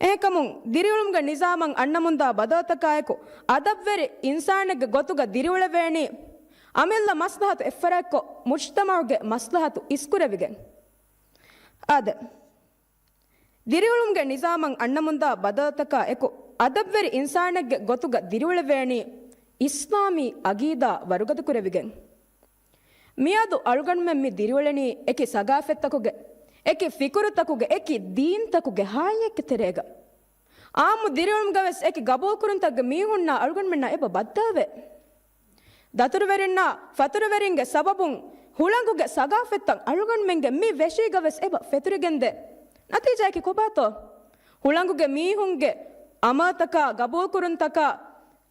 އެހެންކަމުން، ދިރިއުޅުމުގެ ނިޒާމަށް އަންނަމުންދާ ބަދަލުތަކާއެކު، އަދަބްވެރި އިންސާނެއްގެ ގޮތުގަ ދިރިއުޅެވޭނީ، އަމިއްލަ މަސްލަހަތު އެއްފަރާތްކޮށް، މުޖްތަމަޢުގެ މަސްލަހަތު އިސްކުރެވިގެން. އާދެ، ދިރިއުޅުމުގެ ނިޒާމަށް އަންނަމުންދާ ބަދަލުތަކާ އެކު، އަދަބްވެރި އިންސާނެއްގެ ގޮތުގަ ދިރިއުޅެވޭނީ، އިސްލާމީ އަގީދާ ވަރުގަދަކުރެވިގެން. މިއަދު އަޅުގަނޑުމެން މި ދިރިއުޅެނީ އެކި ސަގާފަތްތަކުގެ، އެކި ފިކުރުތަކުގެ، އެކި ދީންތަކުގެ ހާއްޔެއްގެ ތެރޭގަ. އާއްމު ދިރިއުޅުމުގަވެސް އެކި ގަބޫލުކުރުންތަކުގެ މީހުންނާ އަޅުގަނޑުމެންނާ އެބަ ބައްދަލުވޭ. ދަތުރުވެރިންނާ ފަތުރުވެރިންގެ ސަބަބުން ހުޅަނގުގެ ސަގާފަތްތައް އަޅުގަނޑުމެންގެ މި ވެށީގަވެސް އެބަ ފެތުރިގެންދޭ. ނަތީޖާއަކީ ކޮބާތޯ؟ ހުޅަނގުގެ މީހުންގެ އަމަލުތަކާ، ގަބޫލުކުރުންތަކާ،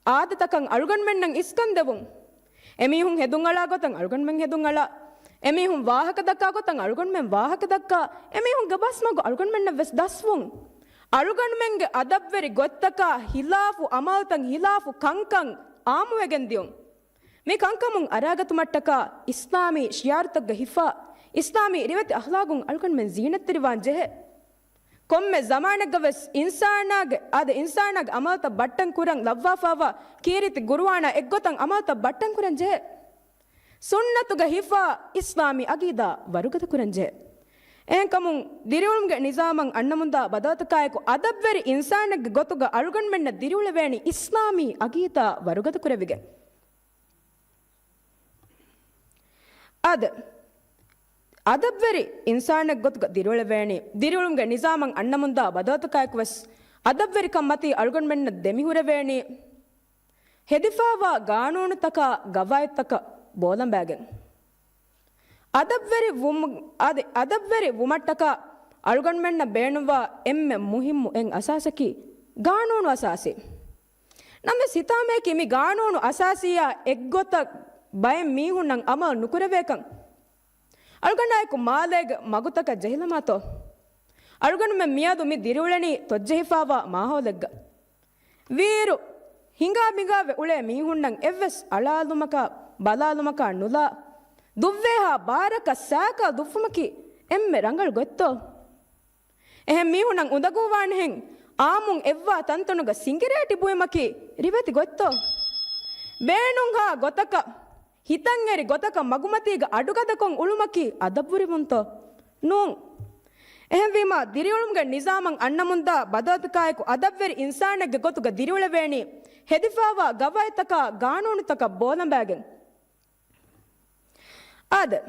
އާދަތަކަށް އަޅުގަނޑުމެންނަށް އިސްކަން ދެވުން. އެމީހުން ހެދުންއަޅާ ގޮތަށް އަޅުގަނޑުމެން ހެދުންއަޅާ. އެމީހުން ވާހަކަ ދައްކާ ގޮތަށް އަޅުގަނޑުމެން ވާހަކަ ދައްކާ. އެމީހުންގެ ބަސްމަގު އަޅުގަނޑުމެންނަށް ވެސް ދަސްވުން. އަޅުގަނޑުމެންގެ އަދަބްވެރި ގޮތްތަކާ ހިލާފު އަމަލުތައް، ހިލާފު ކަންކަން އާއްމުވެގެން ދިޔުން. މި ކަންކަމުން އަރާގަތުމަށްޓަކާ އިސްލާމީ ޝިޢާރުތަކުގެ ހިފާ، އިސްލާމީ ރިވެތި އަޚްލާގުން އަޅުގަނޑުމެން ޒީނަތްތެރިވާން ޖެހޭ. ކޮންމެ ޒަމާނެއްގަވެސް އިންސާނާގެ، އާދެ، އިންސާނާގެ އަމަލުތައް ބައްޓަން ކުރަން ލައްވާފާވާ ކީރިތި ގުރުއާނާ އެއްގޮތަށް އަމަލުތައް ބައްޓަން ކުރަން ޖެހޭ. ސުންނަތުގެ ހިފާ އިސްލާމީ އަގީދާ ވަރުގަދަ ކުރަން ޖެހޭ. އެހެންކަމުން، ދިރިއުޅުމުގެ ނިޒާމަށް އަންނަމުންދާ ބަދަލުތަކާއެކު، އަދަބްވެރި އިންސާނެއްގެ ގޮތުގަ އަޅުގަނޑުމެންނަށް ދިރިއުޅެވޭނީ އިސްލާމީ އަގީދާ ވަރުގަދަ ކުރެވިގެން. އާދެ، އަދަބްވެރި އިންސާނެއް ގޮތުގަ ދިރިއުޅެވޭނީ، ދިރިއުޅުމުގެ ނިޒާމަށް އަންނަމުންދާ ބަދަލުތަކާއެކު ވެސް އަދަބްވެރިކަން މަތީ އަޅުގަނޑުމެންނަށް ދެމިހުރެވޭނީ، ހެދިފާވާ ގާނޫނުތަކާ ގަވާއިދުތަކަށް ބޯލަނބައިގެން. އަދަބްވެރި ވުމު-، އަދި އަދަބްވެރި ވުމަށްޓަކާ އަޅުގަނޑުމެންނަށް ބޭނުންވާ އެންމެ މުހިއްމު އެއް އަސާސަކީ، ގާނޫނު އަސާސީ. ނަމަވެސް ހިތާމަޔަކީ މި ގާނޫނު އަސާސީއާ އެއްގޮތަށް ބައެއް މީހުންނަށް އަމަލު ނުކުރެވޭކަން. އަޅުގަނޑާއެކު މާލޭގެ މަގުތަކަށް ޖެހިލަމާތޯ؟ އަޅުގަނޑުމެން މިއަދު މި ދިރިއުޅެނީ ތޮއްޖެހިފާވާ މާހައުލެއްގަ. ވީއިރު ހިނގާ ބިނގާވެ އުޅޭ މީހުންނަށް އެއްވެސް އަޅާލުމަކާ ބަލާލުމަކާ ނުލާ، ދުއްވޭހާ ބާރަކަށް ސައިކަލް ދުއްވުމަކީ އެންމެ ރަނގަޅު ގޮތްތޯ؟ އެހެން މީހުންނަށް އުނދަގޫވާނެހެން އާއްމުން އެއްވާ ތަންތަނުގަ ސިނގިރޭޓި ބުއިމަކީ ރިވެތި ގޮތްތޯ؟ ބޭނުންހާ ގޮތަކަށް، ހިތަށްއެރި ގޮތަކަށް މަގުމަތީގަ އަޑުގަދަކޮށް އުޅުމަކީ އަދަބުވެރިވުންތޯ؟ ނޫން. އެހެންވީމާ، ދިރިއުޅުމުގެ ނިޒާމަށް އަންނަމުންދާ ބަދަލުތަކާއެކު އަދަބުވެރި އިންސާނެއްގެ ގޮތުގަ ދިރިއުޅެވޭނީ، ހެދިފާވާ ގަވާއިދުތަކާ ގާނޫނުތަކަށް ބޯލަނބައިގެން. އާދެ،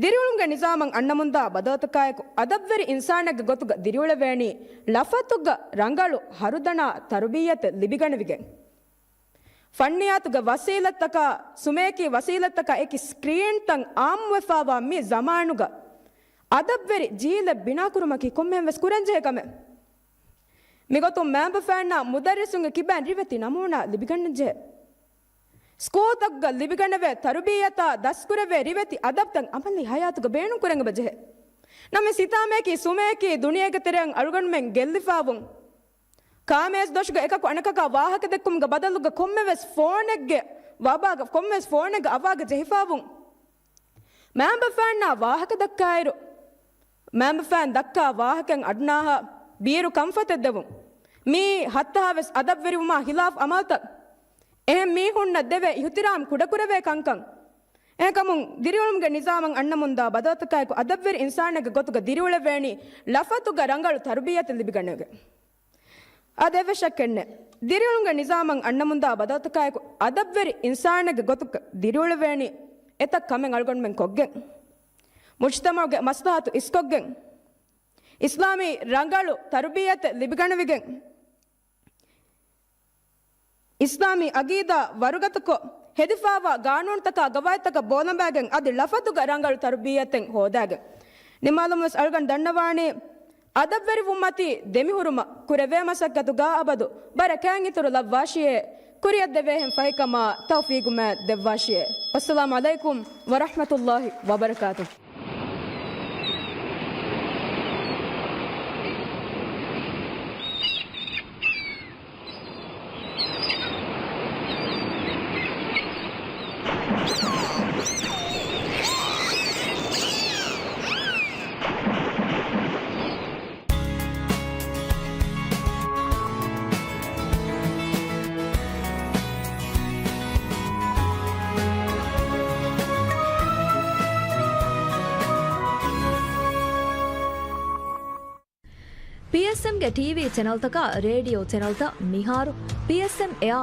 ދިރިއުޅުމުގެ ނިޒާމަށް އަންނަމުންދާ ބަދަލުތަކާއެކު އަދަބުވެރި އިންސާނެއްގެ ގޮތުގަ ދިރިއުޅެވޭނީ، ޅަފަތުގަ ރަނގަޅު ހަރުދަނާ ތަރުބިއްޔަތެއް ލިބިގަނެވިގެން. ފަންނިޔާތުގެ ވަސީލަތްތަކާ، ސުމޭކީ ވަސީލަތްތަކާ އެކި ސްކްރީންތައް އާއްމުވެފާވާ މި ޒަމާނުގަ އަދަބުވެރި ޖީލެއް ބިނާކުރުމަކީ ކޮންމެހެން ވެސް ކުރަންޖެހޭ ކަމެއް. މިގޮތުން މައިންބަފައިންނާ މުދައްރިސުންގެ ކިބައިން ރިވެތި ނަމޫނާ ލިބިގަންނަންޖެހޭ. ސްކޫލްތަކުގަ ލިބިގަނެވޭ ތަރުބިއްޔަތާ ދަސްކުރެވޭ ރިވެތި އަދަބުތައް އަމަލީ ހަޔާތުގަ ބޭނުންކުރަން އެބަޖެހޭ. ނަމަވެސް ހިތާމަޔަކީ ސުމޭކީ ދުނިޔޭގެ ތެރެއަށް އަޅުގަނޑުމެން ގެއްލިފާވުން. ކާމޭޒް ދޮށުގަ އެކަކު އަނެކަކާ ވާހަކަ ދެއްކުމުގެ ބަދަލުގަ ކޮންމެވެސް ފޯނެއްގެ ވަބާގަ، ކޮންމެވެސް ފޯނެއްގަ އަވާގަ ޖެހިފާވުން. މައިންބަފައިންނާ ވާހަކަ ދައްކާއިރު، މައިންބަފައިން ދައްކާ ވާހަކައިން އަޑުނާހާ ބީރު ކަންފަތެއް ދެވުން. މީ ހައްތަހާވެސް އަދަބުވެރިވުމާ ހިލާފް އަމަލުތައް. އެހެން މީހުންނަށް ދެވޭ އިހުތިރާމް ކުޑަކުރެވޭ ކަންކަން. އެހެންކަމުން ދިރިއުޅުމުގެ ނިޒާމަށް އަންނަމުންދާ ބަދަލުތަކާއެކު އަދަބުވެރި އިންސާނެއްގެ ގޮތުގަ ދިރިއުޅެވޭނީ ޅަފަތުގަ ރަނގަޅު ތަރުބިއްޔަތެއް ލިބިގަނެވިގެން. އާދެ، އެއްވެސް ޝައްކެއް ނެތް. ދިރިއުޅުމުގެ ނިޒާމަށް އަންނަމުންދާ ބަދަލުތަކާއެކު އަދަބުވެރި އިންސާނެއްގެ ގޮތުގަ ދިރިއުޅެވޭނީ އެތައް ކަމެއް އަޅުގަނޑުމެން ކޮށްގެން. މުޖްތަމަޢުގެ މަސްލަހަތު އިސްކޮށްގެން. އިސްލާމީ ރަނގަޅު ތަރުބިއްޔަތެއް ލިބިގަނެވިގެން. އިސްލާމީ އަގީދާ ވަރުގަދަކޮށް، ހެދިފާވާ ގާނޫނުތަކާ ގަވާއިދުތަކަށް ބޯލަނބައިގެން އަދި ޅަފަތުގަ ރަނގަޅު ތަރުބިއްޔަތެއް ހޯދާގެން. ނިމާލަމުން ވެސް އަޅުގަނޑު ދަންނަވާނީ، އަދަބުވެރިވުންމަތީ ދެމިހުރުމަށް ކުރެވޭ މަސައްކަތުގާ އަބަދު ބަރަކާތް އިތުރު ލައްވާށިއޭ، ކުރިއަށް ދެވޭހެން ފަހިކަމާ ތައުފީގު މާތް ދެއްވާށިއޭ. ވައްސަލާމު ޢަލައިކުމް ވަރަޙްމަތުﷲ ވަބަރަކާތުހު. ޕީއެސްއެމްގެ ޓީވީ ޗެނަލްތަކާ ރޭޑިއޯ ޗެނަލްތައް މިހާރު ޕީއެސްއެމް އެއާ